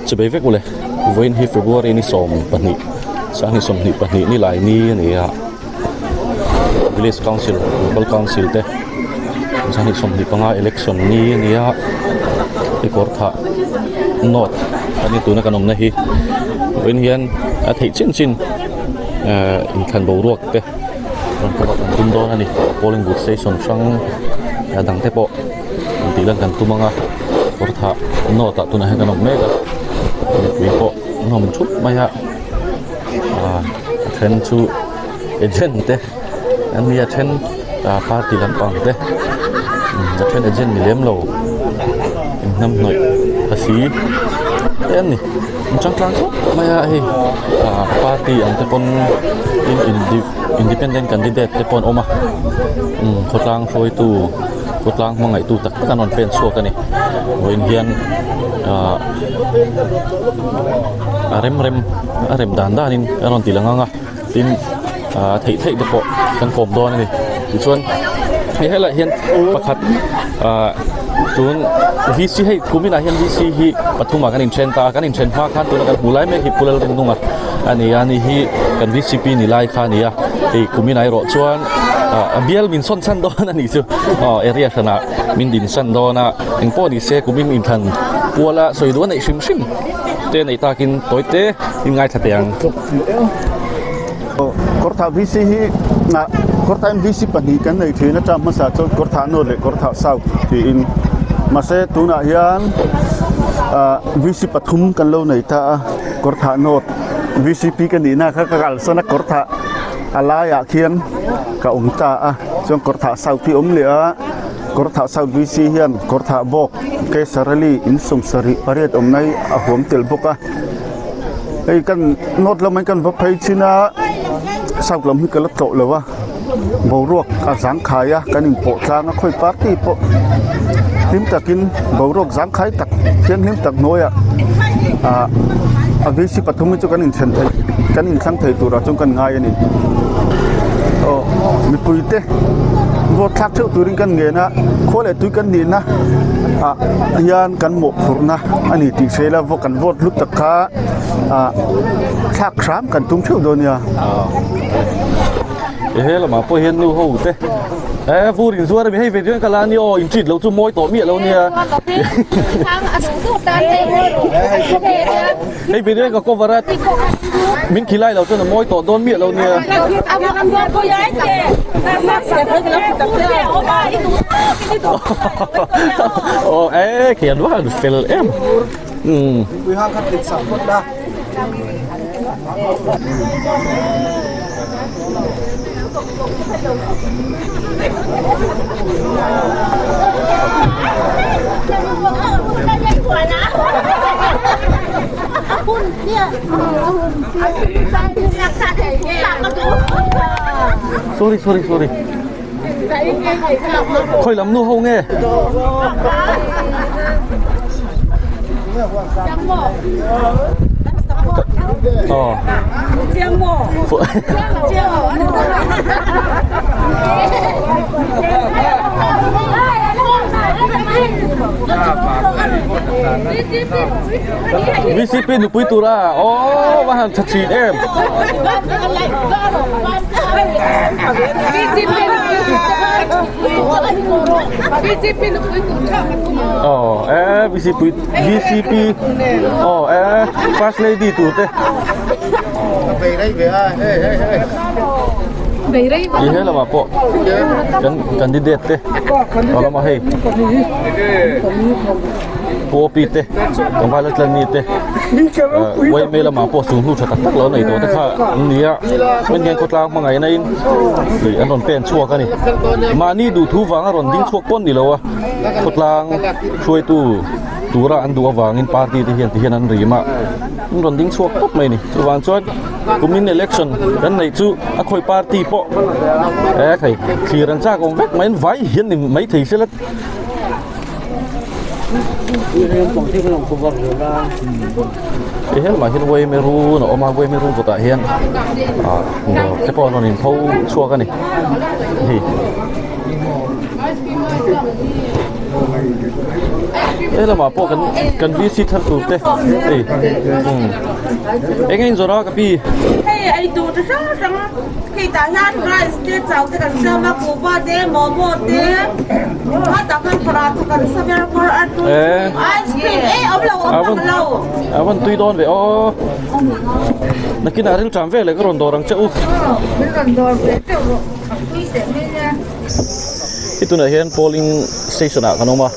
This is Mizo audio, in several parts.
Chubei vek ule vawiin hi February ni 12 sanghnih 22 ni lai ni a ni a village council local council te sanghnih 25 election ni a ni a hei kawr thah north a ni tuna kan awmna hi vawiin hian a theih chin chin ehh inthlan boruak te rawn cover kan tum dawn a ni polling booth station hrang a dang te pawh. An tih lan kan tum ang a kawr thah note ah tunah hian kan awm mek a mipui pawh an awm thup mai a ah a then chu agent te an ni a then ah party lampang te a then agent ni lem lo inhnamhnawih a si te an ni an changkang khawp mai a hei ah party ang te pawn in independent candidate te pawh an awm a khawtlang hruaitu. Khawtlang hmangaihtu tak tak an rawn pen chhuak a ni vawiin hian ahh a rem rem a rem dan dan in a rawn ti lang ang a tin ahh theih theih te pawh kan kawm dawn a ni tichuan hei helaiah hian pakhat ahh tun v c hei kuminah hian v c hi pathumah kan inthen ta a kan inthen hma khan tuna kan hmuh lai mek hi Pu Lalrinnunga a ni a ni hi kan v c p ni lai kha a ni a hei kuminah erawh chuan. Ah a bial min sawn chhan dawn a nih chu aw area hranah min din san dawn a engpawh ni se kumin inthan kuala sawi duh a neih hrim hrim te neih takin tawi te in ngaithla teh ang. Kawrthah VC hi ah Kawrthah in VC pahnih kan nei thin a term hmasa chuan Kawrthah North leh Kawrthah South tiin mahse tunah hian ah VC pathum kan lo nei ta a Kawrthah North VCP ka nihna kha ka kalsan a Kawrthah A laiah khian ka awm ta a chuan kawr thah south hi a awm leh a kawr thah south VC hian kawr thah bawk Kesarali in 78 awmna hi a huam tel bawk a hei kan north lamah hian kan va phei chin a south lam hi ka la tlawh lo a boruak a zangkhai a kan inpawh tlang a khawi party pawh hlim takin boruak zangkhai tak thianghlim tak hnuaiah ah a VC pathum hi chu kan inthen theih kan inthlang thei turah chuan kan ngai a ni aw mipui te vote thlak theuh turin kan ngen a khua leh tui kan nihna ah hian kan mawhphurhna a ni tih hria ila kan vote hlut tak kha ah thlak hram kan tum theuh dawn nia. He lamah pawh hian nu ho te eh vur in zuar a mi hei ve riang ka la ania aw in treat lo chu mawi tawh miah lo nia hei ve riang ka cover a min khilai lo chuan a mawi tawh dawn miah lo nia. Aw eh khian va han fel em umm. Sorry sorry sorry khawi lam nu ho nge VCP nupui tura aw va han tha thin em. Aw e VCP VCP aw e first lady tur te i he lamah pawh kan candidate te a lamah hei Popi te tlangval a tlan mi te yma lamah pawh sulhnu tha tak tak lo nei tawh te kha an ni a hman hian khawtlang hmangaihna in ih an rawn pen chhuak a ni mahni duhthu vanga rawn ding chhuak pawn ni lo a khawtlang hruaitu tura an duh avangin party te hian ti hian an rim a an rawn ding chhuak tawp mai a ni chuvang chuan kumin election kan neih chu a khawi party pawh e thei thlir an chak awm vek mai an vai hian ni maithei sela. He helmah hian uaime run a awm a uaime run kawtah hian ah dawr te pawh an rawn inpho chhuak a ni hei. He lamah pawh kan kan VC thar tur te hei umm eng a inzawrh a ka pi. Hei ei tur chi hrang hrang hei tah hian rice te chau te kan siam a kuhva te momo te hetah khan paratha kan sa ber kawr a tui ice cream e awm lo awm lo a van tui dawn ve aw nakinah rilṭam vel leh ka rawn dawr ang che u. Min rawn dawr ve teuh rawh a tui teh mai nia. Hei tunah hian polling station ah kan awm a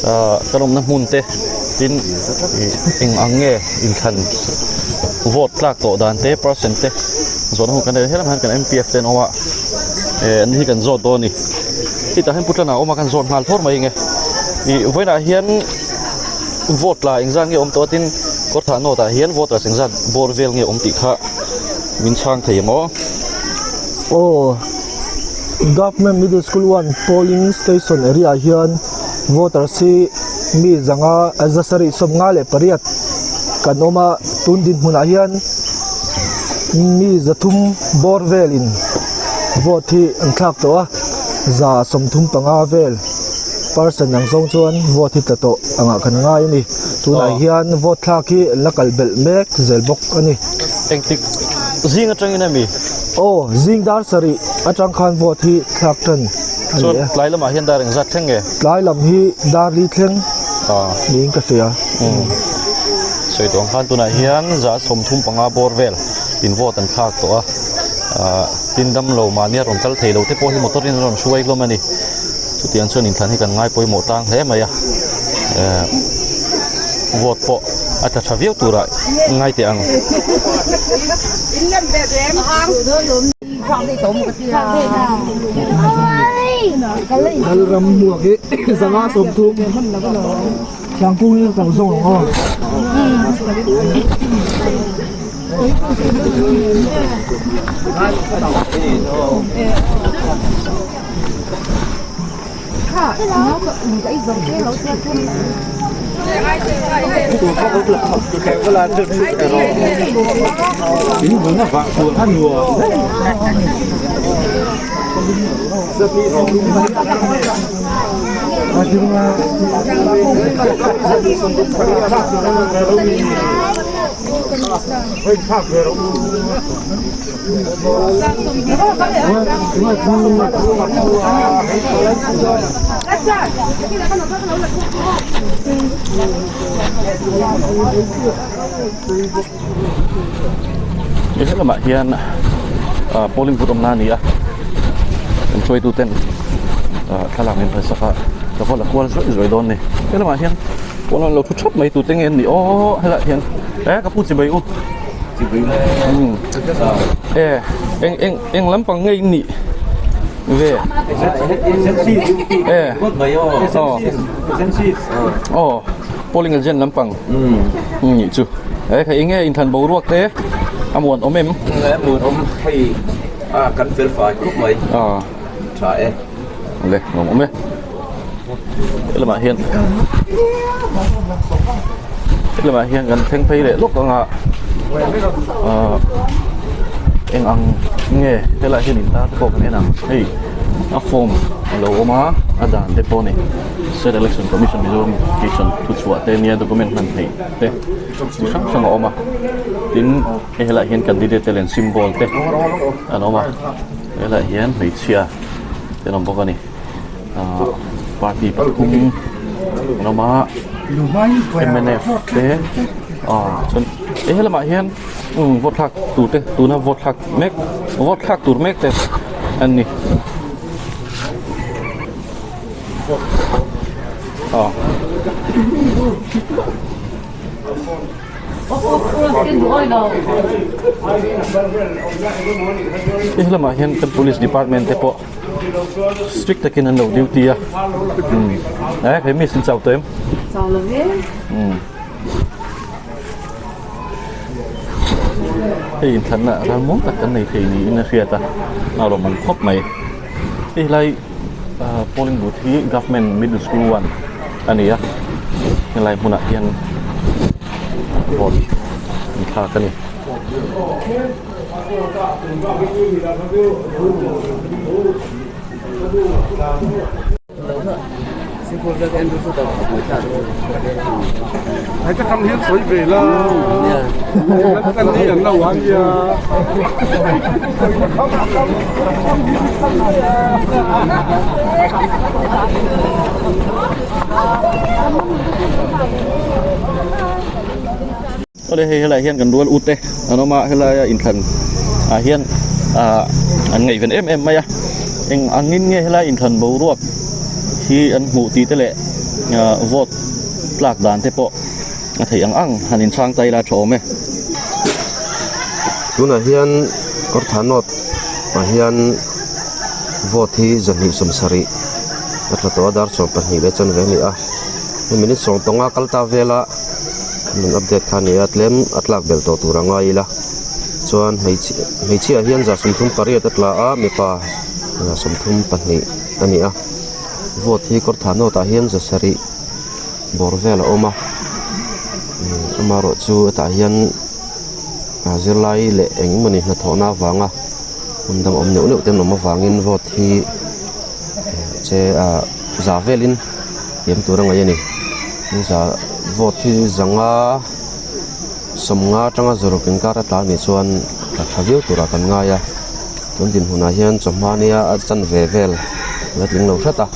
ahh kan awmna hmun te tin ih eng ang nge inthlan vote tlak tawh dan te percent te zawhna hun kan nei a helamah hian kan M P F te an awm a eh an ni hi kan zawt dawn a ni hetah hian pu tlana a awm a kan zawt nghal thawr mai ang e ih vawiinah hian vote tla engzat nge awm tawh a tin kawr thah note ah hian voters engzat bawr vel nge awm tih kha min chhang thei ang aw. Aw. Government Middle School 1 polling station area ah hian voters hi mi zanga za sarih sawmnga leh pariat kan awm a tun dinhmunah hian mi zathum bawr velin vote hi an thlak tawh a za sawmthum panga vel person ang zawng chuan vote hi tla tawh angah kan ngai a ni tunah hian vote thlak hi an la kal belh mek zel bawk a ni. Engtik zing atangin a mi? Aw, zing dar sarih atang khan vote hi thlak tan a ni e. Tlai lamah hian dar engzat thleng nge? Tlai lam hi dar li thleng niin ka hria. Sawi tawh ang khan tunah hian za 35 bawr vel in vote an thlak tawh a, tin damlo mahnia rawn kal thei lo te pawh hi motor in an rawn hruai hlawm a ni. Chutiang chuan inthlan hi kan ngai pawimawh tlang hle mai a. Vote pawh a tla tha viau turah ngai teh ang. He lamah hian ah polling booth awmna a ni a kan hruaitu ten ah thlalak min hresak a ka va la kual zuaih zuaih dawn a ni he lamah hian pawn an lo thu thap mai tute nge an nih aw helaiah hian eh ka pu chibai u. E eng eng eng lampang nge in nih ve e aw polling agent lampang nih chu e kha eng nge inthlan boruak te a muan awm em a muan awm hei a kan fel fai khawp mai a tha e le nuam awm e helamah hian helamah hian kan thleng phei leh lawk ang a ahh eng ang nge helaiah hian in tar te pawh kan en ang hei a form a lo awm a a dan te pawh a ni state election commission mizoram notification thuchhuah te nia document hman theih te chi hrang hrang a awm a tin hei helaiah hian candidate te leh symbol te an awm a helaiah hian hmeichhia te an awm bawk a ni. Ahh party pathum an awm a mnf te ahh chuan he helamah hian umm vote thlak tur te tuna vote thlak mek vote thlak tur mek te an ni aw. He lamah hian kan police department te pawh strict takin an lo duty a umm eh he miss in chau tawh em chau lo ve umm hei inthlanna ral mawi tak kan nei thei niin a hriat a a lawmawm khawp mai hei lai ah polling booth hi government middle school one a ni a helai hmunah hian vote an thlak a ni. Awle hei helaiah hian kan rual ute an awm a helaia inthlan ah hian ah an ngaihven em em mai a eng angin nge helai inthlan boruak hi an hmuh tih te leh ah vote tlak dan te pawh a theih ang ang han inchhang ta ila a tha awm e. Tunah hian kawrthah nawt ah hian vote hi zahnih sawmsarih a tla tawh a dar 12 leh chanve a ni a hemi minute 15 kal ta vela min update kha a ni a tlem a tlak belh tawh tur a ngai ila chuan hmeichhe hmeichhia hian za 38 a tla a mipa za 32 a ni a vote hi kawrthah nawt ah hian 700 bawr vel a awm a amaherawh chu hetah hian zirlai leh eng emawni hnathawhna avanga hmun dang awm neuh neuh te an awm avangin vote hi che ah za velin thiam tur a ngaih a ni za vote hi zanga sawmnga atanga zawruk inkar a tla anih chuan tla tha viau turah kan ngai a tun dinhmunah hian chawhma nia a chanve vel la tling lo hret a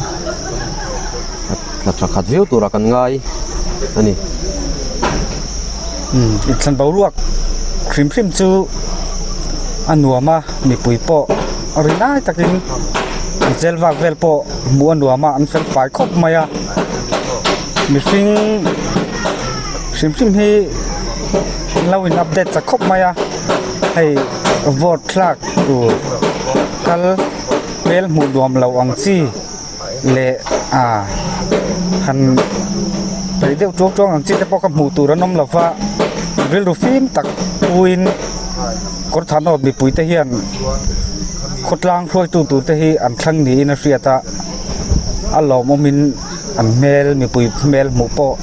tla tha khat viau turah kan ngai a ni. Umm inthlan boruak hrim hrim chu a nuam a mipui pawh a ri lai takin chel vak vel pawh hmuh a nuam a an fel fai khawp mai a mihring hrim hrim hi an lo in update chak khawp mai a hei vote thlak tur kal hmel hmuh nuam lo ang chi leh ah han peih deuh tuang tuang ang chi te pawh kha hmuh tur an awm lo va rilru fim tak puiin kawr tha nawt mipui te hian khawtlang hruaitu tur te hi an thlang niin a hriat a a lawmawmin an hmel mipui hmel hmuh pawh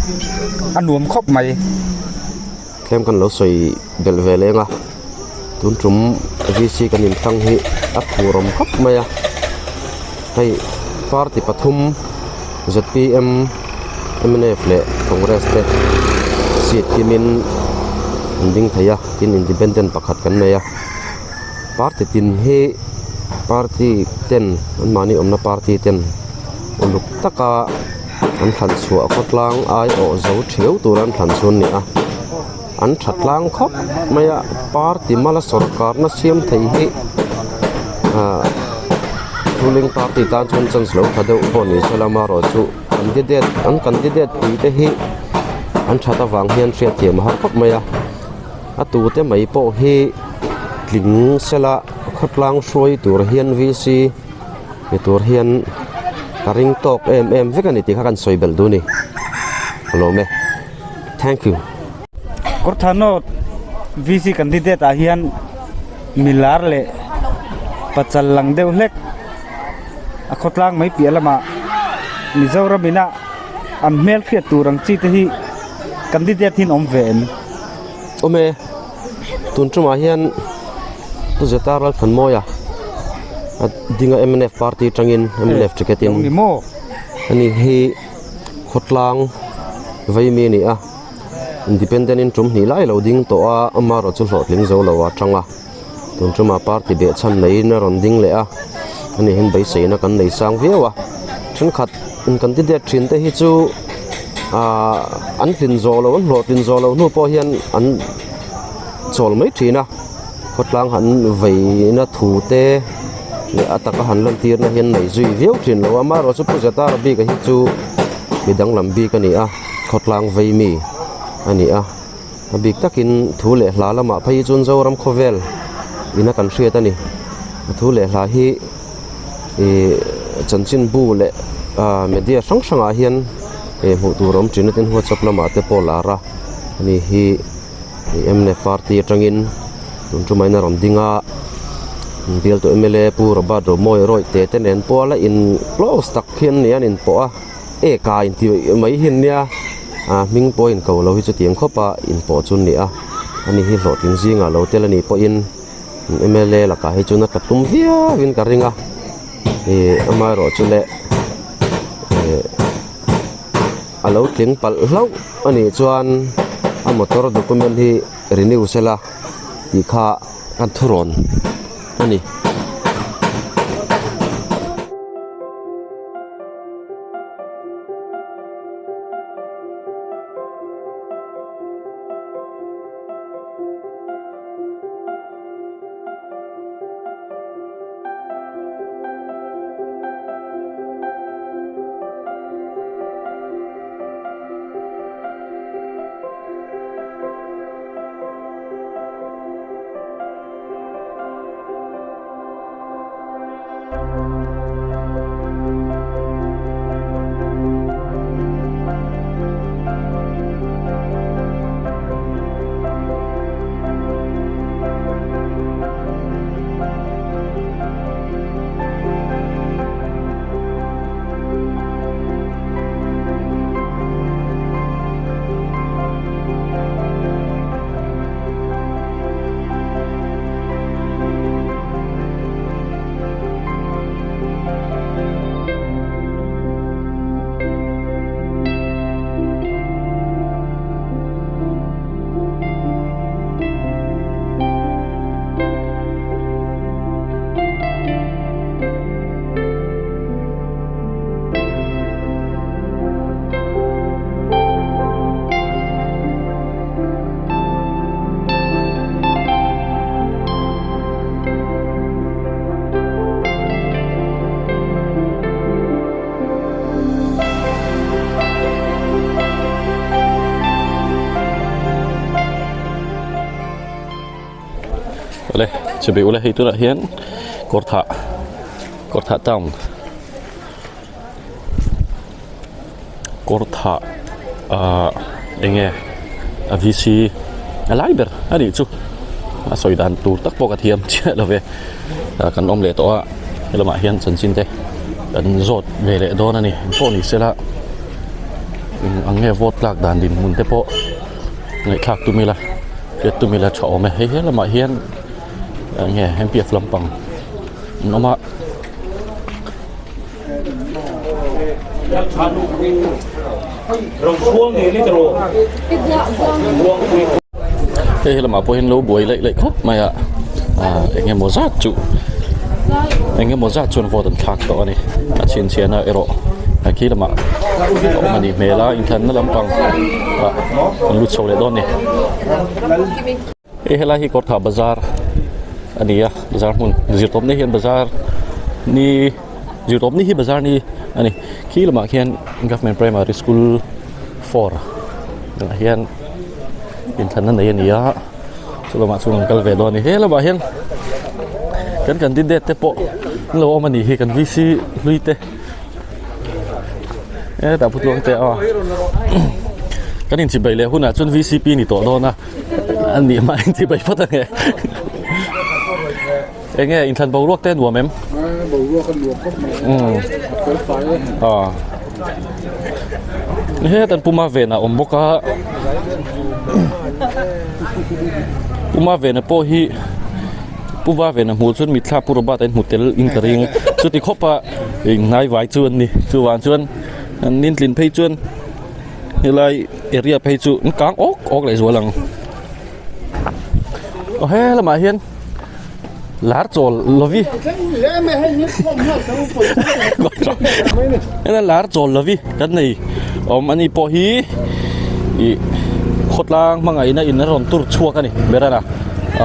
a nuam khawp mai. Tlem kan lo sawi belh ve leng a tun tum VC kan inthlang hi a phurawm khawp mai a hei party pathum zpm mnf leh congress te seat kimin an ding thei a tin independent pakhat kan nei a party tin hi party ten anmahni awmna party ten uluk taka. An thlan chhuah khawtlang aiawh zo thiau tur an thlan chu an ni a, an tha tlang khawp mai a, party mala sawrkarna siam thei hi ahh ruling party tan chuan chance lo tha deuh pawh ni se la amaherawhchu candidate an candidate pui te hi an that avang hian hriatthiam a har khawp mai a, a tute mai pawh hi tling sela khawtlang hruai tur hian V C Ni tur hian ka ring tawk em em vek a ni tih kha kan sawi belh duh a ni. Ka lawm e. Thank you. Kawrthano VC candidate ah hian milar leh pachal lang deuh hlek a khawtlang mai piah lamah Mizoram ina an hmel hriat tur ang chi te hi candidate hi an awm ve em? Awm e. Tun tumah hian Pu Zeta Ralthanmawia a ding a mnf party atangin mnf ticket in ani hi khawtlang veimi a ni a independent in tum hnih lai a lo ding tawh a amaherawh chu hlawhtling zo lo a tang a tun tumah party behchhan neiin a rawn ding leh a ani hian beiseina kan nei sang viau a thenkhat in candidate thin te hi chu ahh an tlin zawh loh an hlawhtlin zawh loh hnu pawh hian an chawl mai thin a khawtlang han veina thu te leh a taka han lantir na hian nei zui viau thin lo a amaherawh chu Pu Zetara bik a hi chu mi danglam bik a ni a khawtlang vei mi a ni a a bik takin thu leh hla lamah phei hi chuan Zoram khawvel ina kan hriat a ni a thu leh hla hi ih chanchinbu leh ah media hrang hrangah hian ih hmuh tur a awm thin a tin whatsapp lamah te pawh lar a ani hi mnf party atangin tun tumah in a rawn ding a bial tawh mla pu Robert Romawia rawih te te nen pawh a la in close tak hi an ni a an inpawh a eka intih mai hi an nia ah hming pawh a inko lo hi chutiang khawp a inpawh chu an ni a ani hi hlawhtling zingah lo tel anih pawhin. Mla lakah hi chuan a tla tum viau in ka ring a ih amaherawh chu le ih. A lo tling palh hlauh a nih chuan a motor document hi renew sela tih kha kan thurawn a ni. Awle chibai ula hei tunah hian kawrthah kawrthah town kawrthah ahh enge a VC a lai ber a nih chu a sawi dan tur tak pawh ka thiam chiah lo ve ah kan awm leh tawh a helamah hian chanchin te kan zawt ve leh dawn a ni pawh ni sela eng ang nge vote tlak dan dinhmun te pawh ngaihthlak tum ila hriat tum ila tha awm e hei he lamah hian eng nge M P F lampang an awm a. Hei helamah pawh hian lo buai laih laih khawp mai a ah eng emaw zat chu eng emaw zat chuan vote an thlak tawh a ni a chhinchhiahna erawh a khi lamah a awm a nih hmel a inthlanna lampang ah an lut chho leh dawn a ni. Hei helai hi Kawrthah bazar a ni a bazar hmun zirtawp ni hian bazar ni zirtawp ni hi bazar ni a ni khi lamah khian government primary school four ah hian inthlanna nei a ni a chu lamah chuan an kal ve dawn a ni he lamah hian kan candidate te pawh an lo awm a nih hi kan V C hlui te. E tah putluang te aw kan inchibai leh hunah chuan V C P ni tawh dawn a a nih hma inchibai phawt ange enge inthlan boruak te a nuam em boruak a nuam khawp mai a fel fai e aw hetan puma ven a awm bawk a puma ven a pawh hi puma ven a hmuh chuan mitthla pu Robert a inhmu tel in ka ring chuti khawp a. Eng vai chu an ni chuvang chuan an intlin phei chuan helai area phei chu an kang awk awk leh zual ang aw he lamah hian lar chawl lovi hena lar chawl lovi kan nei awm ani pawh hi ih khawtlang hmangaihna in a rawn tur chhuak a ni berana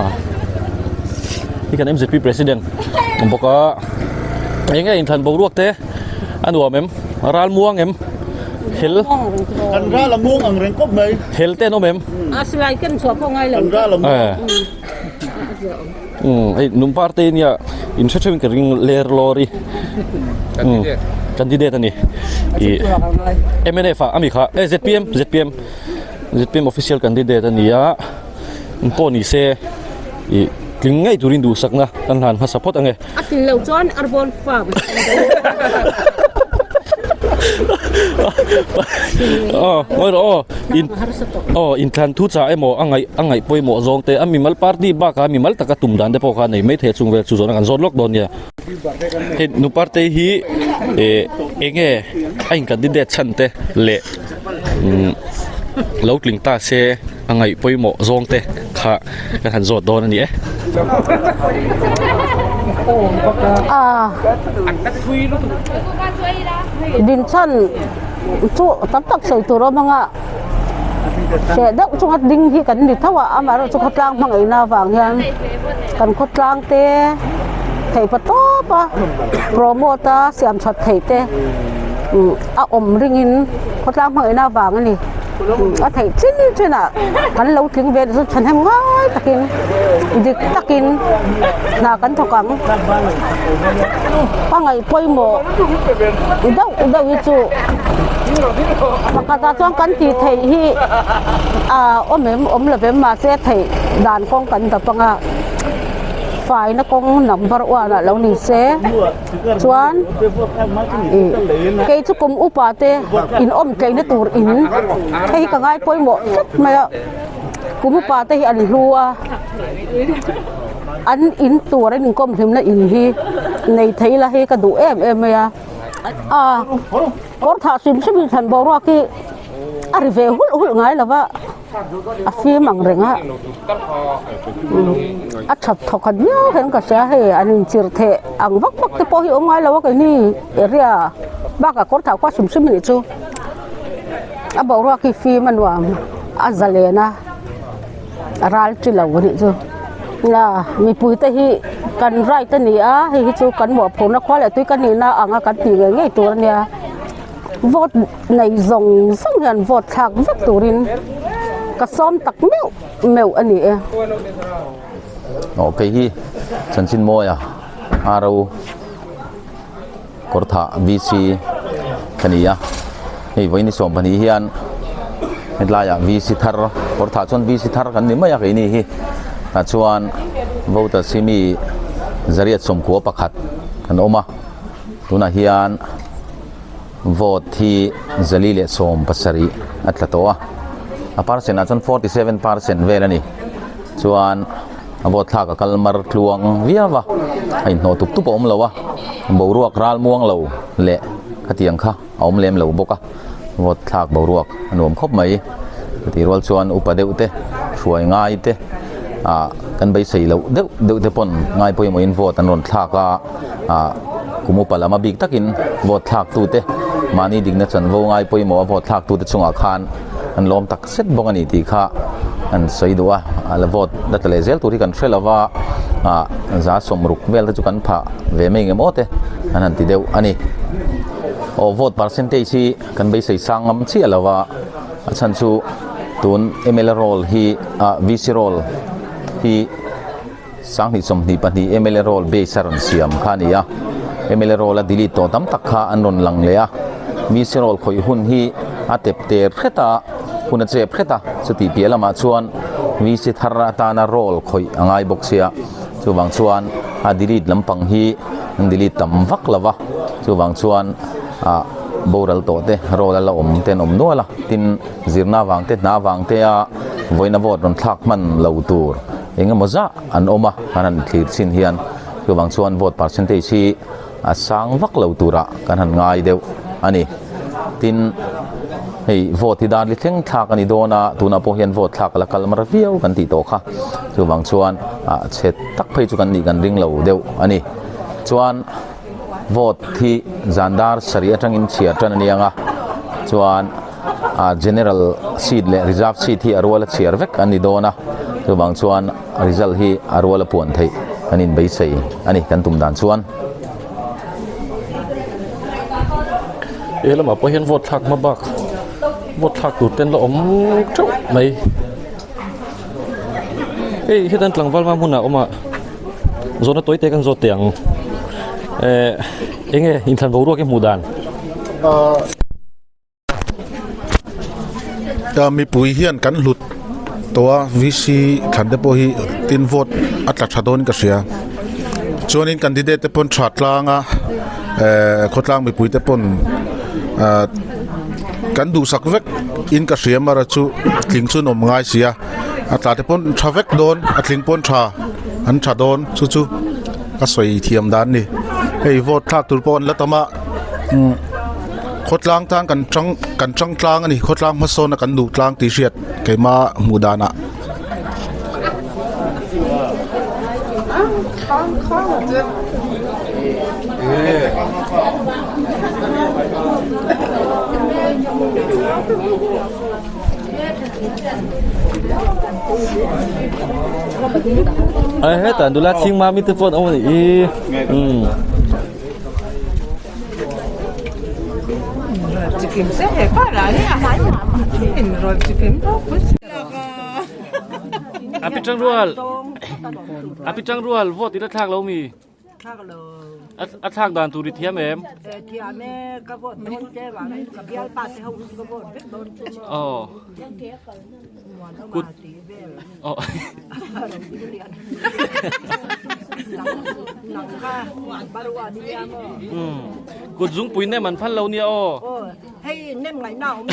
ah hi kan M Z P president awm bawk a. Eng nge inthlan boruak te a nuam em? Ral muang em? Hel Kan ral a muang ang reng kawp mai. Hel te an awm em? A silai ken chhuah pawh ngai lo. Kan ral a muang. Umm hei Numpar te nia in hre theuhin ka ring ler lawr i. Candidate. Candidate a ni. I M N F ah ami kha eh Z P M Z P M Z P M official candidate a ni a. Pawh ni se ih tling ngei turin duhsakna kan hlan hmasa phawt ange. A tlin loh chuan Arbon farm Aw ngawi rawh aw in aw inthlan thu chah emaw a ngaih a ngaih pawimawh zawng te a mimal party bakah mimal taka tum dan te pawh kha nei maithei a chung vel chu zawhna kan zawt lawk dawn nia. Hei nu parte hi eh eng nge a in candidate chhan te leh. Umm lo tling ta se a ngaih pawimawh zawng te kha kan han zawt dawn a ni e. Dinchhan chu tam tak sawi tur awm anga hreh deuh chunga ding hi kan ni tho a, amaherawh chu khawtlang hmangaihna avang hian kan khawtlang te theih pa tawp a promote a siam that theih te a awm ringin khawtlang hmangaihna avang a ni. A theih chin chin ah kan lo tling ve chu thahnem ngai takin dik takin hna kan thawk ang. Ka ngaih pawimawh deuh deuh hi chu pakhatah chuan kan tih theih hi a awm em awm lo em mahse theih dan kawng kan dap anga faina kawng number one ah lo ni se. Chuan ih kei chu kum upa te in awm tleina tur in hei hi ka ngai pawimawh tlat mai a kum upa te hi an hlu a an in tur an inkawm hlimna in hi nei thei ila hei ka duh em em mai a a kawr thah hrim hrim in thlan boruak hi a ri ve hulh hulh ngai lo va. A fim ang reng a a that thawk khat viau hian ka hria hei an inchirh theh ang vak vak te pawh hi awm ngai lo a keini area bakah kawr thau kha hrim hrim a nih chu a boruak hi fim a nuam a zalen a a ral chi lo a nih chu a mipui te hi kan right a ni a hei hi chu kan mawhphurhna khua leh tui kan nihna ang a kan tih ngei ngei tur a nia. Vote nei zawng zawng hian vote thlak vek turin ka sawm tak meuh meuh a ni e. Aw kei hi chanchin mawia RO Kawrthah VC ka ni a, hei vawiin 12 hian hetlaiah VC thar Kawrthah chuan VC thar kan ni mai a keini hi tah chuan voters hi mi 191 an awm a. Tunah hian vote hi 417 a tla tawh a, a percent ah chuan 47 percent vel a ni. Chuan a vote thlak a kal mar tluang viau a, a inhnawh tup tup a awm lo a, boruak ral muang lo leh khatiang kha a awm lem lo bawk a, vote thlak boruak a nuam khawp mai. Chutih rual chuan upa deuh te, hruai ngai te ah kan beisei loh deuh deuh te pawn ngai pawimawhin vote an rawn thlak a. ah kum upa lama bik takin vote thlak tute mahni dikna chanvo ngai pawimawh a vote thlak tute chungah khan an lawm tak zet bawk a ni tih kha an sawi duh a a la vote la ta leh zel tur hi kan hre lova ah za sawmruk vel te chu kan phah ve mai nge maw te an han ti deuh a ni aw vote percentage hi kan beisei sang ngam chiah lova a chhan chu tun mla roll hi ah vc roll hi. 2022 mla roll base a rawn siam kha a ni a, mla roll a delete tawh tam tak kha an rawn lang leh a, VC roll khawih hun hi a tep ter hret a, hun a chep hret a, chutih piah lamah chuan VC thar atana roll khawih a ngai bawk sia, chuvang chuan a delete lampang hi an delete tam vak lo va, chuvang chuan ah boral tawh te roll a la awm te an awm nual a, tin zirna avang te hna avang te a vawiina vote rawn thlak hman lo tur. Eng emaw zah an awm a, kan han thlir chin hian chuvang chuan vote percentage hi a sang vak lo turah kan han ngai deuh a ni. Tin, hei vote hi dar li thleng thlak a ni dawn a, tunah pawh hian vote thlak a la kal mar viau kan tih tawh kha. Chuvang chuan ah chhe tak phei chu kan nih kan ring lo deuh a ni. Chuan vote hi zan dar sarih atangin chhiar tan a ni ang a, chuan ah general seat leh reserve seat hi a rual a chhiar vek an ni dawn a chuvang chuan result hi a rual a puan theih kan inbeisei a ni kan tum dan chuan. He lamah pawh hian vote thlak hma bak vote thlak tur ten la awm teuh mai hei hetan tlangval hma hmunah awm a zawhna tawi te kan zawt teh ang eh enge inthlan boruak i hmuh dan. Mipui hian kan hlut tawh a VC thlan te pawh hi tin vote a tla tha dawn ka hria chuanin candidate te pawn tha tlang a ehh khawtlang mipui te pawn ahh kan duhsak vek in ka hria mara chu tling chu an awm ngai si a a tla te pawn tha vek dawn a tling pawn tha an tha dawn chu chu ka sawi thiam dan a ni hei vote thlak tur pawh an la tam a umm. Khawtlang tan kan tang kan tang tlang a ni khawtlang hmasawn a kan duh tlang tih hriat keima hmuh danah. Ai hetah nula chhing mami te pawh an awm a nih hi umm. A pi tang rual a pi tang rual vote i la thlak lo mi a thlak dan tur i thiam em aw kut aw kut zungpui nem an phal lo nia aw hei nem ngai na awm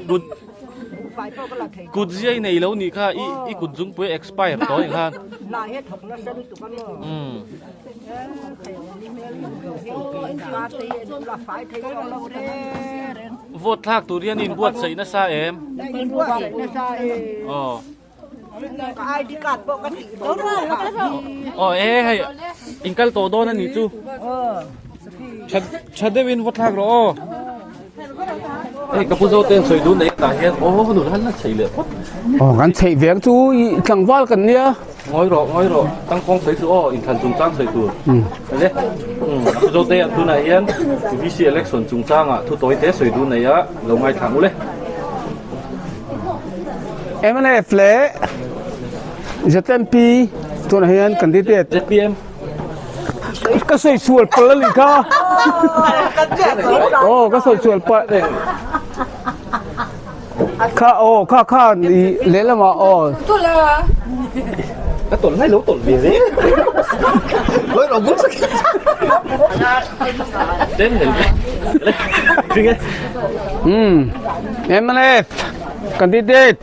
Kut kut ziai nei lo nih kha i i kut zungpui expire tawh anih khan. Umm. Vote thlak tur hian i inbuatsaih nasa em? Aw. ID card pawh ka tih dawn aw e hei in kal tawh dawn anih chu tha tha deuhin va thlak rawh aw hei ka pu zo te an sawi dun nei tah hian aw nu la la chei leh phawt aw kan chei veng chu i tlangval kan nia ngawi rawh ngawi rawh tangkawng sawi chu aw inthlan chungchang sawi tur le ka pu zo te an tunah hian VC election chungchangah thu tawi te sawi dun nei a lo ngaithla ang u le. Mnf leh ZMP tunah hian candidate ZPM ka sawi sual palh a nih kha aw ka sawi sual palh kha aw kha khan i lehlamah aw ka tawlh ngai lo tawlh ve ve MNF candidate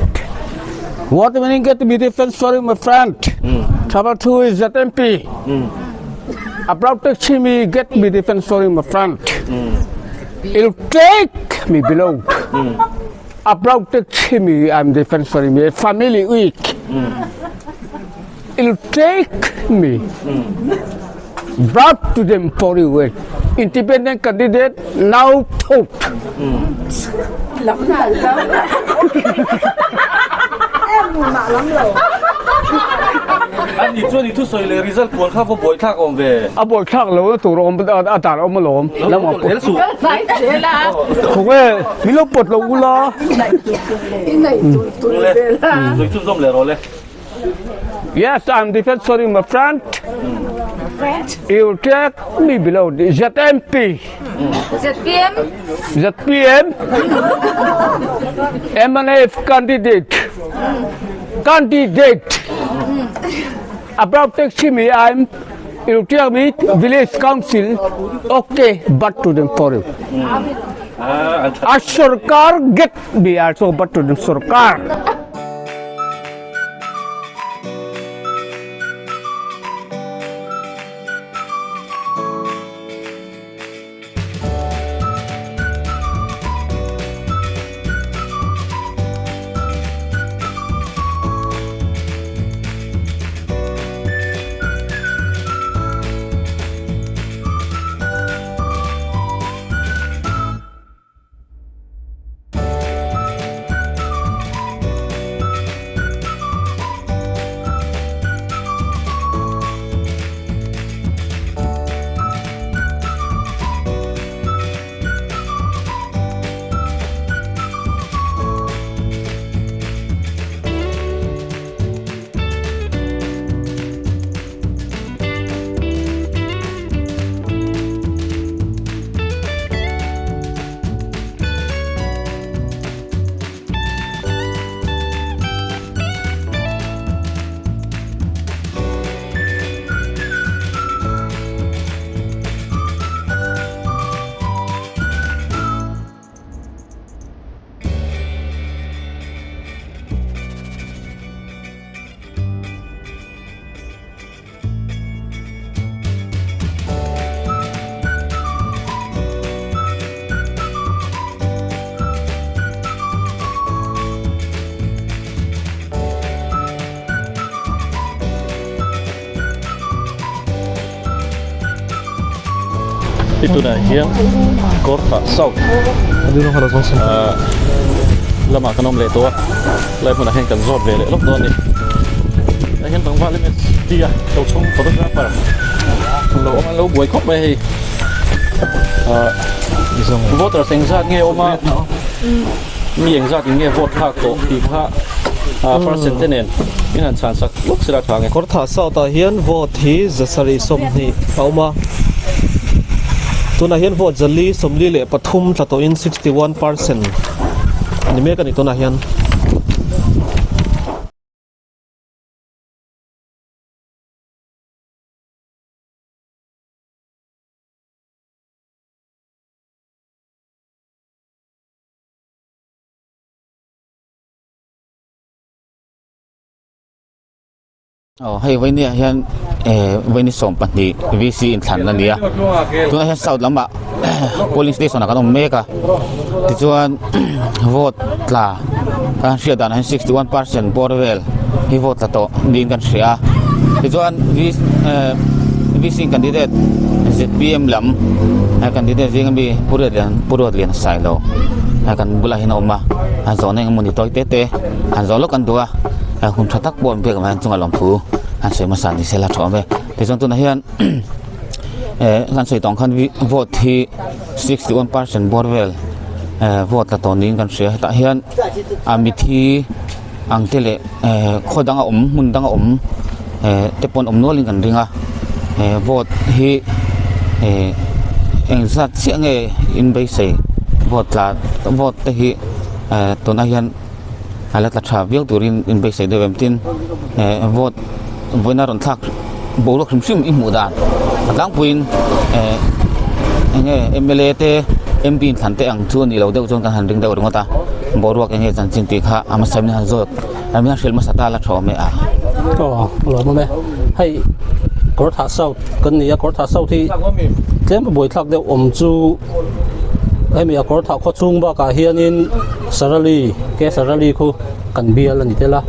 what meaning get to be different sorry my friend mm. trouble two is ZMP mm. about to me get me different sorry my friend mm. it'll take me below mm. about to me I'm different sorry me family week mm. it'll take me mm. brought to them for you independent candidate now talk Ani chuan i thusawi leh result puan kha va buai thlak awm ve. A buai thlak lo na tur awm a dan awm alawm. Lo pawt hel suh. Khawnge min lo pawt lo ula. Sawi chhunzawm leh rawh le. Yes, I'm defense sorry my friend. You take me below the ZMP. ZPM. ZPM. MNF candidate. Candidate. About taxi me, I'm you tell me village council. Okay, but to them for you. A sarkar get me also but to them sarkar. Hei tunah hian Kawrthah South ah lamah kan awm leh tawh a lai hmunah hian kan zawt ve leh lawk dawn a ni. Tah hian tlangval MST a tochhung photographer lo awm a an lo buai khawp mai hei ah voters engzat nge awm a mi engzat in nge vote thlak tawh tih kha ah percent te nen in han chhan sak lawk sela tha ang e. Kawrthah South ah hian vote hi 720 a awm a, tunah hian vote 443 tla tawhin 61 percent a ni mek a ni tunah hian. Aw hei vawinia hian eh vawiini 12 VC inthlan a ni a tunah hian south lamah polling station ah kan awm mek a tichuan vote tla kan hriat danah hian 61 percent bawr vel hi vote tla tawh niin kan hria a tichuan eh VC candidate zpm lam candidate zinga mi Pu Ruatlian Sailo kan bulah hian a awm a a zawhna engemaw ni tawi te te an zawh lawk an duh a hun tha tak pawh an pek mai chunga lawmthu an sawi hmasa ni sela tha awm e tichuan tunah hian eh kan sawi tawng khan vote hi 61 percent bawr vel eh vote la tawh niin kan hria hetah hian a mithi ang te leh eh khaw dang a awm hmun dang a awm eh te pawh an awm nual in kan ring a eh vote hi eh engzat chiah nge in beisei vote tla vote te hi eh tunah hian. a la tla tha viau turin in beisei deuh em tin eh vote vawiina rawn thlak boruak hrim hrim i hmuh dan a tlangpuiin eh eng nge mla te mp inthlan te ang chu a nih loh deuh chuan kan han ring deuh ringawt a boruak eng nge chanchin tih kha a hmasa min han zawt a min han hrilh hmasa ta la tha awm e a. Aw lawm awm e hei Kawrthah South kan ni a Kawrthah South hi tlem a buaithlak deuh awm chu hemi a Kawrthah khaw chhung bakah hianin Sarali ke Sarali khu kan bial a ni tel a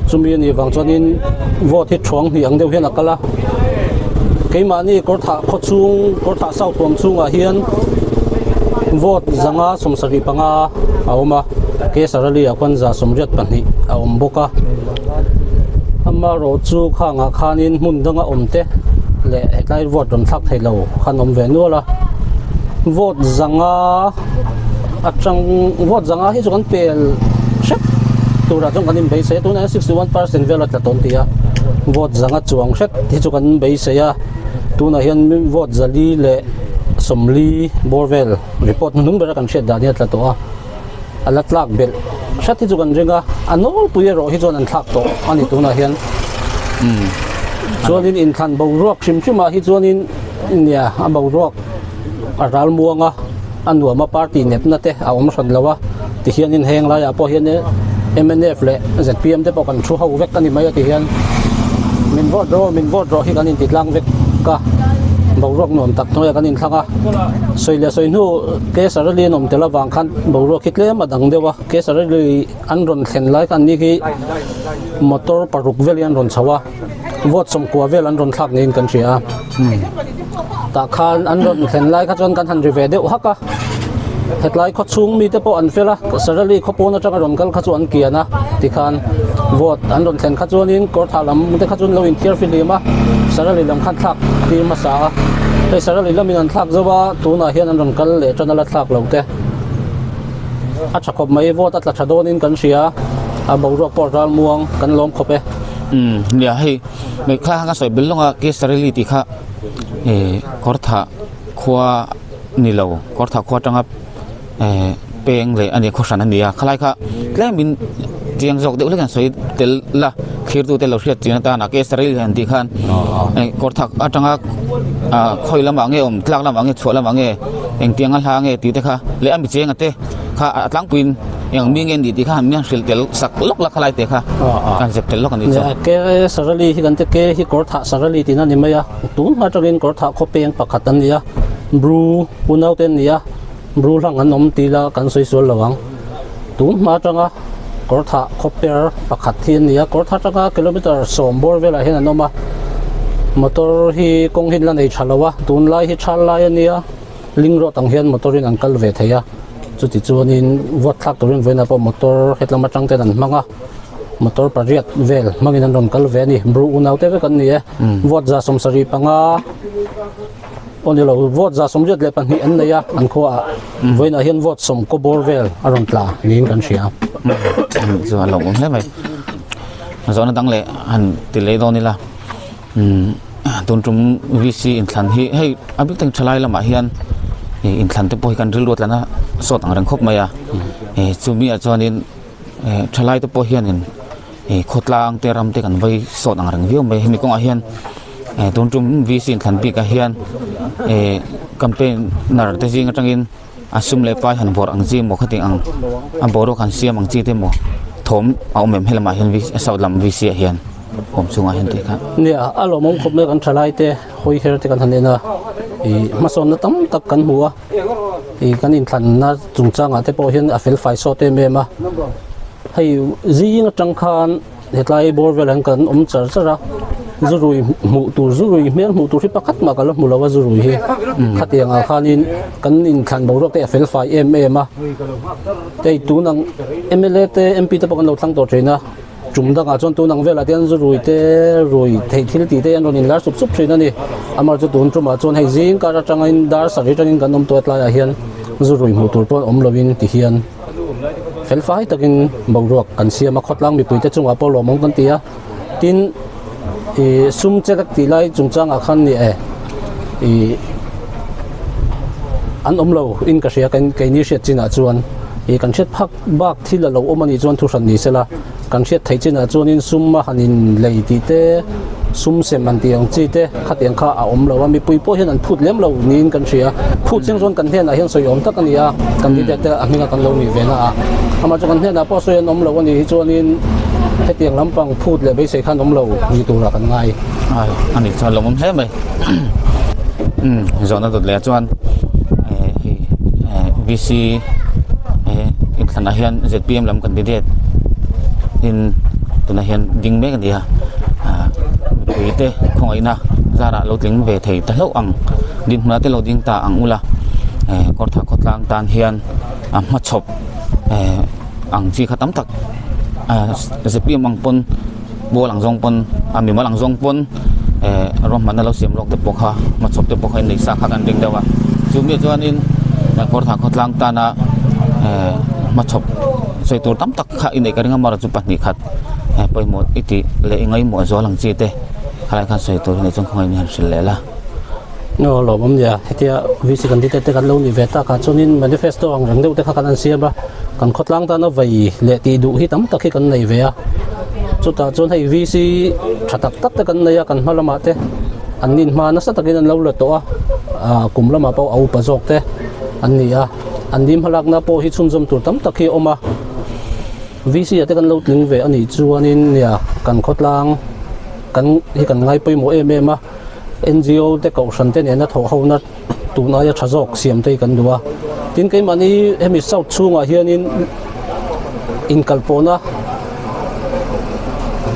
chumi a nih vang chuanin vote hi thuang hnih ang deuh hian a kal a keimahni Kawrthah khaw chhung Kawrthah South huam chhungah hian vote zanga 75 a awm a ke Sarali ah khuan 122 a awm bawk a amaherawh chu khangah khanin hmun danga awm te leh hetlai vote rawn thlak thei lo khan awm ve nual a vote zanga atang vote zanga hi chu kan pel hrep turah chuan kan inbeisei a tunah hian 61 percent vel a tla tawn tih a vote zanga chuang hret hi chu kan inbeisei a tunah hian vote zali leh sawmli bawr vel report hnuhnung bera kan hriat dan hi a tla tawh a a la tlak belh hret hi chu kan ring a a nawlpui erawh hi chuan an thlak tawh a ni tunah hian chuanin inthlan boruak hrim hrimah hi chuanin nia a boruak a ral muang a a nuam a party nepna te a awm hran lo a tihianin heng laiah pawh hian mnf leh zpm te pawh kan thu ho vek a ni mai a tihian min vote rawh min vote rawh hi kan inti tlang vek a boruak nuam tak hnuaiah kan inthlang a sawi leh sawi hnu kesarali an awm tel avang khan boruak hi tlem a dang deuh a kesarali an rawn thlen lai khan ni khi motor paruk vel hi an rawn chho a vote sawmkua vel an rawn thlak niin kan hria a tah khan an rawn thlen lai kha chuan kan han ri ve deuh hak a hetlai khaw chhung mite pawh an fel a sarali khaw pawn atanga rawn kal kha chu an kian a tikhan vote an rawn thlen kha chuanin kawrthah lam te kha chuan lo inthiar fihlim a sarali lam khan thlak tir hmasa a hei sarali lamin an thlak zo a tunah hian an rawn kal leh tan a la thlak lo te a tha khawp mai vote a tla tha dawnin kan hria a boruak pawh ral muang kan lawm khawp e. Umm nia hei hei kha ka sawi bel lawng a kesarili tih kha eh kawrthah khua ni lo kawrthah khua atanga eh peng leh a ni khaw hran a ni a khalai kha tlemin chiang zawk deuh hlek an sawi tel la thlir tute lo hriat chian atana kesarili han tih khan eh kawrthah atanga ah khawi lamah nge awm tlak lamah nge chhuah lamah nge engtiang a hla nge tih te kha leh a mi cheng a te kha a tlangpuiin Eng mi nge ni tih kha han mi han hrilh tel sak lawk la khalai te kha kan zep tel lawk a ni chu. Ke Sarali hi kan ti ke hi kawr thah Sarali tih na ni mai a, tun hma atangin kawr thah khaw peng pakhat an ni a, Bru unau te an ni a, Bru hlang an awm tih la kan sawi sual lo ang. Tun hma atanga kawr thah khaw per pakhat hi an ni a, kawr thah atanga kilometer 10 bawr velah hian an awm a. Motor hi kawng hi an la nei tha lo a, tunlai hi thal lai a nia, link road ang hian motor in an kal ve thei a, chuti chuanin vote thlak turin vawiinah pawh motor hetlam atang ten an hmang a, motor pariat vel hmangin an rawn kal ve a ni, bru unau te vek an ni e, vote 75 aw ni lo, vote 82 an nei a an khuaah, vawiinah hian vote 10 kaw bawr vel a rawn tla niin kan hria. Chu a lawmawm hle mai. Zawhna dang leh han ti leh dawn ila umm tun tum VC inthlan hi hei a bik takin thalai lamah hian ih inthlan te pawh hi kan rilru a tla na sawt ang reng khawp mai a ih chumi ah chuanin eh thalai te pawh hianin ih khawtlang te ram te kan vei sawt ang reng viau mai hemi kawngah hian eh tun tum VC inthlan bikah hian eh campaign nar te zing atangin. A sum leh pai han vawrh ang chi emaw khati ang a boruak han siam ang chi te emaw thawm a awm em helamah hian south lam VC ah hian awm chungah hian tih kha. Nia a lawmawm khawp mai kan thalai te hawi her te kan han en a ih hmasawnna tam tak kan hmu a ih kan inthlanna chungchangah te pawh hian a fel fai sawt em em a hei zing atang khan Hetlai bawr velah hian kan awm char char a, zurui hmuh tur zurui hmel hmuh tur hi pakhat mah ka la hmu lo a zurui hi khatiang ah khanin kan inthlan boruak te a fel fai em em a hei tun ang mla te mp te pawh kan lo thlang tawh thin a tum dangah chuan tun ang velah te hian zurui te rui theih thil tih te an rawn inlar sup sup thin a ni amaherawhchu chu tun tumah chuan hei zing kar atangin dar sarih atangin kan awm tawh a tlaiah hian zurui hmuh tur pawh awm lovin ti hian. Felfai takin boruak kan siam a, khawtlang mipuite chungah pawh lawmawm kan ti a, tin ih sum che ka tih lai chungchangah khan ni e ih an awm lo in ka hria kan keini hriat chinah chuan ih kan hriat phak bak thil a lo awm a nih chuan thu hran ni sela kan hriat theih chinah chuanin sum a han in lei tih te sum sem an tih ang chi te khatiang kha a awm lo a mipui pawh hian an phut lem lo niin kan hria phut chiang chuan kan hnenah hian sawi awm tak a ni a kan leader te a hminga kan lo nih ve na a amah chu kan hnenah pawh sawi an awm lo a nih hi chuanin hetiang lampang phut leh beisei khan awm lo ni turah kan ngai ai a nih chuan lawmawm hle mai umm zawhna dawt leh ah chuan eh hei eh VC eh inthlanah hian zpm lam candidate in tunah hian ding mek a ni a ah mipui te khawngaihna zarah lo tling ve thei ta hlauh ang dinhmunah te lo ding ta ang ula eh kawrthah khawtlang tan hian a hmachhawp eh ang chi kha tam tak ah zpm ang pawn pawl ang zawng pawn a mimal ang zawng pawn eh ruahmanna lo siam lawk te pawh kha hmachhawp te pawh kha in nei sa kha kan ring deuh a chumi chuanin kawrthah khawtlang tana eh hmachhawp sawi tur tam tak kha i neih ka ring a amaherawhchu chu pahnih khat eh pawimawh i tih leh i ngaihmawh zual ang chi te khalai khan sawi tur a nih chuan khawngaih in han hrilh leh la. Aw lawmawm nia hetia VC candidate te kan lo nih ve tak ah chuanin manifesto ang reng deuh te kha kan han siam a kan khawtlang tana vei leh tih duh hi tam tak hi kan nei ve a chutah chuan hei VC tha tak tak te kan nei a kan hma lamah te an nin hma nasa takin an lo la tawh a ah kum lamah pawh a upa zawk te an ni a an dim hmalakna pawh hi chhunzawm tur tam tak hi a awm a. VC ah te kan lo tling ve a nih chuanin nia kan khawtlang kan hi kan ngai pawimawh em em a NGO te kohhran te nena thawh ho na tun aia tha zawk siam te hi kan duh a tin keimahni hemi south chhungah hianin inkalpawhna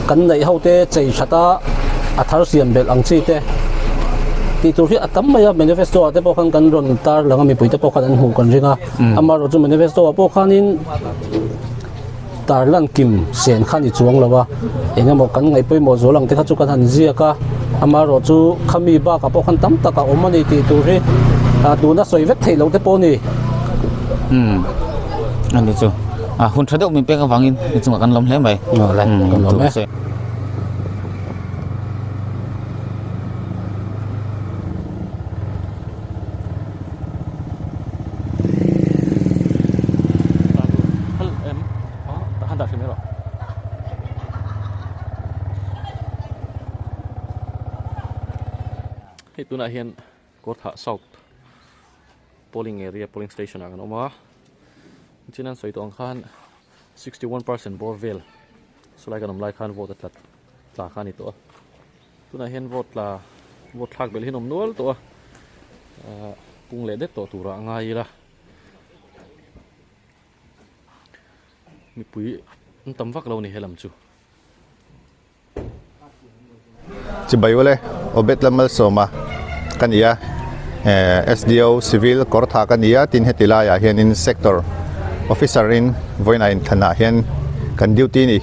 kan neih ho te chei that a a thar siam belh ang chi te tih tur hi a tam mai a manifesto ah te pawh khan kan rawn tar lang a mipui te pawh khan an hmuh kan ring a amaherawhchu manifesto ah pawh khanin Tarlan kim sen kha ni chuang lo a, eng emaw kan ngaih pawimawh zual ang te kha chu kan han ziak a, amaherawh chu khami bakah pawh khan tam tak a awm a ni tih tur hi tuna sawi vek theih loh te pawh a ni. Umm a ni chu a hun tha deuh min pek avangin i chungah kan lawm hle mai. Awle kan lawm e. Hei tunah hian Kawrthah South polling area polling station ah kan awm a nichin an sawi tawh ang khan 61% bawr vel sawlai kan awm lai khan vote a tla tla kha a ni tawh a. Tunah hian vote tla vote thlak belh hian awm nual tawh a ahh pung leh det tawh turah a ngai ila mipui an tam vak lo a ni helam chu. Chibai ule. Obed Lalmalsawma ka ni a, SDO Civil Kawrtha ka ni a, tin heti laiah hianin Sector Officer in vawiinah inthlanah hian kan duty a ni.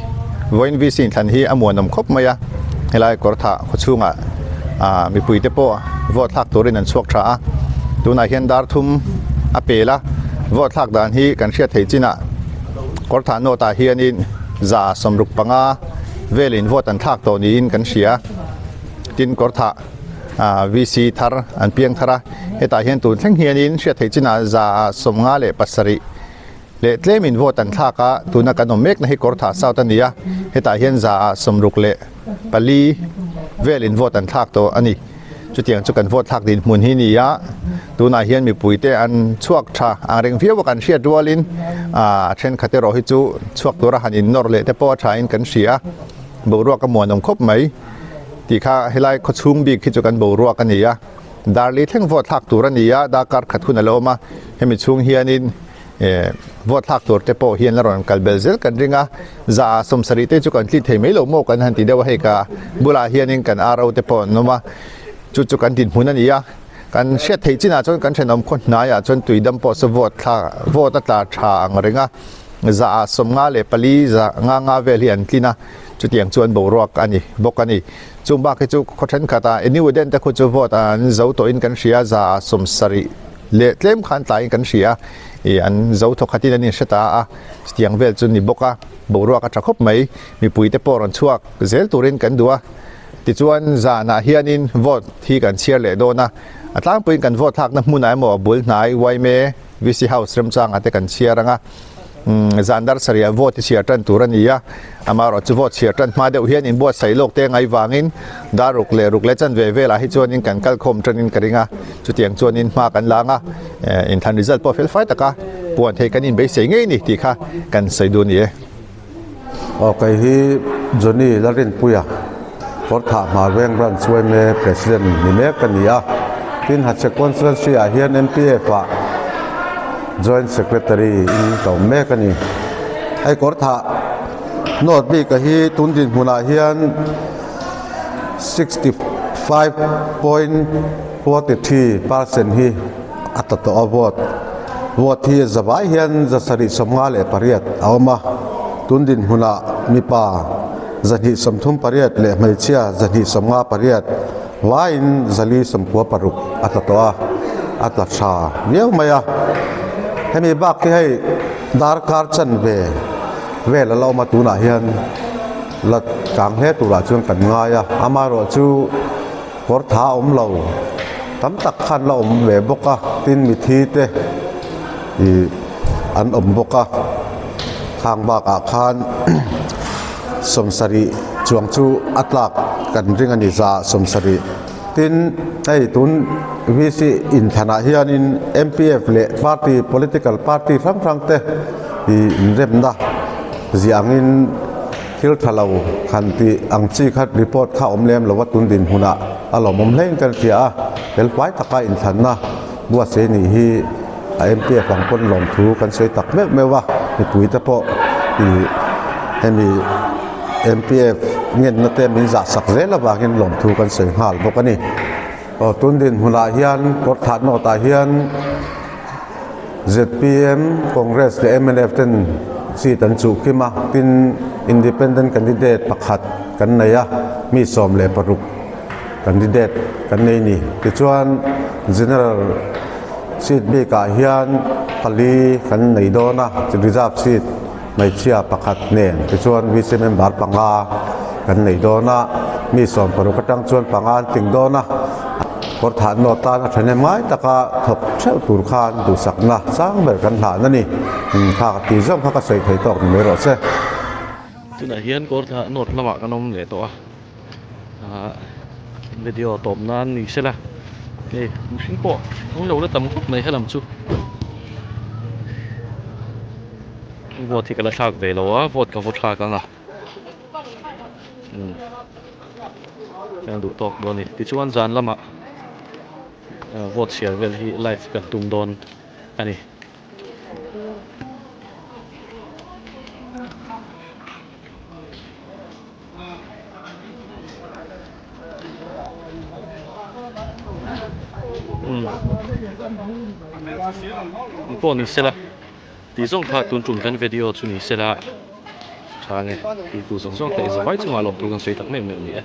Vawiin VC inthlan hi a muanawm khawp mai a, helai Kawrtha khawchhungah mipuite pawh vote thlak turin an chhuak tha a, tunah hian dar thum a pel a, vote thlak dan hi kan hriat theih chinah Kawrtha North ah hianin 165 velin vote an thlak tawh niin kan hria. Tin Kawrthah VC thar an piang thar a, hetah hian tun thleng hianin hriat theih chinah 57 leh tlemin vote an thlak a, tuna kan awm mekna hi Kawrthah South a ni a, hetah hian 64 velin vote an thlak tawh a ni. Chutiang chu kan vote thlak dinhmun hi ni a, tunah hian mipuite an chhuak tha ang reng viau a kan hriat rualin a thenkhat erawh hi chu chhuak tura han innawr leh te pawh a thain kan hria a, boruak a muanawm khawp mai tih kha helai khawchhung bik hi chu kan boruak a ni a, Darli thleng vote thlak tur a ni a, darkar khat hun a lo awm a, hemi chhung hianin Vote thlak tur te pawh hian la rawn kal bel zel kan ring a, 170 te chu kan tlit thei mai lo maw kan han ti deuh a, hei ka bulah hianin kan RO te pawh an awm a, chu chu kan dinhmun a ni a, kan hriat theih chinah chuan kan thenawm khaw hnaiah chuan tuidam pawh saw vote thla vote a tla tha ang reng a, 54 100 vel hi an tlin a, chutiang chuan boruak a ni bawk a ni. Chung bak hi chu khaw thenkhatah Eniweden te khu chu vote an zo tawhin kan hria a, 70 leh tlem khan tlaiin kan hria a, ih an zo thawk khatin an inhre ta a, chutiang vel chu ni bawk a, boruak a tha khawp mai, mipui te pawh rawn chhuak zel turin kan duh a, tichuan zanah hianin vote hi kan chhiar leh dawn a, a tlangpuiin kan vote thlakna hmunah emaw a bul hnai yma VC House remchangah te kan chhiar ang a. Zan dar sarih ah vote hi chhiar tan tur a ni a, amaherawh chu vote chhiar tan hma deuh hian inbuatsaih lawk te ngai vangin dar ruk leh ruk leh chanve velah hi chuanin kan kal khawm tanin ka ring a, chutiang chuanin hma kan lang a, inthlan result pawh fel fai taka puan thei kan inbeisei ngei ni tih kha kan sawi duh a ni e. Aw kei hi Johnny Lalrinpuia Kawrthah Hmarveng Branch yma President ni mek ka ni a, tin Hachhek Constituency ah hian MPF ah Joint Secretary in ka awm mek a ni. Hei Kawrthah North bik a hi tun dinhmunah hian 65.43% hi a tla tawh a vote vote hi zavai hian 758 a awm a tun dinhmunah mipa 238 leh hmeichhia 258 vaiin 496 a tla tawh a a tla tha viau mai a hemi bak hi hei darkar chanve vel a la awm a tunah hian la tlang hle turah chuan kan ngai a amaherawhchu Kawr tha awm lo tam tak khan la awm ve bawk a, tin mithi te ih an awm bawk a, khang bakah khan 70 chuang chu a tlak kan ring a ni 70 tin hei tun VC inthlanah hianin MPF leh party political party hrang hrang te ih inremna ziah angin. Thil tha lo han tih ang chi kha report kha awm lem lo a tun dinhmunah a lawmawm hlein kan hria a, felfai taka inthlanna buatsaih nih hi a MPF ang pawn lawmthu kan sawi tak meuh meuh a, mipui te pawh ih hemi MPF ngenna te min zah sak zel avangin lawmthu kan sawi nghal bawk a ni. Aw tun dinhmunah hian Kawrthah North ah hian Zpm, Congress leh mnf ten seat an chuh kim a, tin Independent candidate pakhat kan nei a, mi 16 candidate kan nei ni. Tichuan General seat bikah hian pali kan nei dawn a, reserve seat hmeichhia pakhat nen tichuan VC member panga kan nei dawn a, mi 16 atang chuan panga an tling dawn a. Kawr thah nawt tan a thahnem ngai taka thawk theuh tur khan duhsakna chang ber kan hlan a ni. Kha ka ti zawng kha ka sawi thei tawk ni mai rawh se. Tunah hian kawr thah nawt lamah kan awm leh tawh a, ah video tawp nan ni sela hei mihring pawh an lo la tam khawp mai helam chu. Vote hi ka la thlak ve lo a, vote ka vaw thlak ang a. Kan duh tawk dawn a ni. Tichuan zan lamah vote chhiar vel hi live kan tum dawn a ni. Umm pawh ni sela tih zawng kha tun tum kan video chu ni sela tha nge tih tur zawng zawng te i zavai chungah lawmtu kan sawi tak meuh meuh ni e.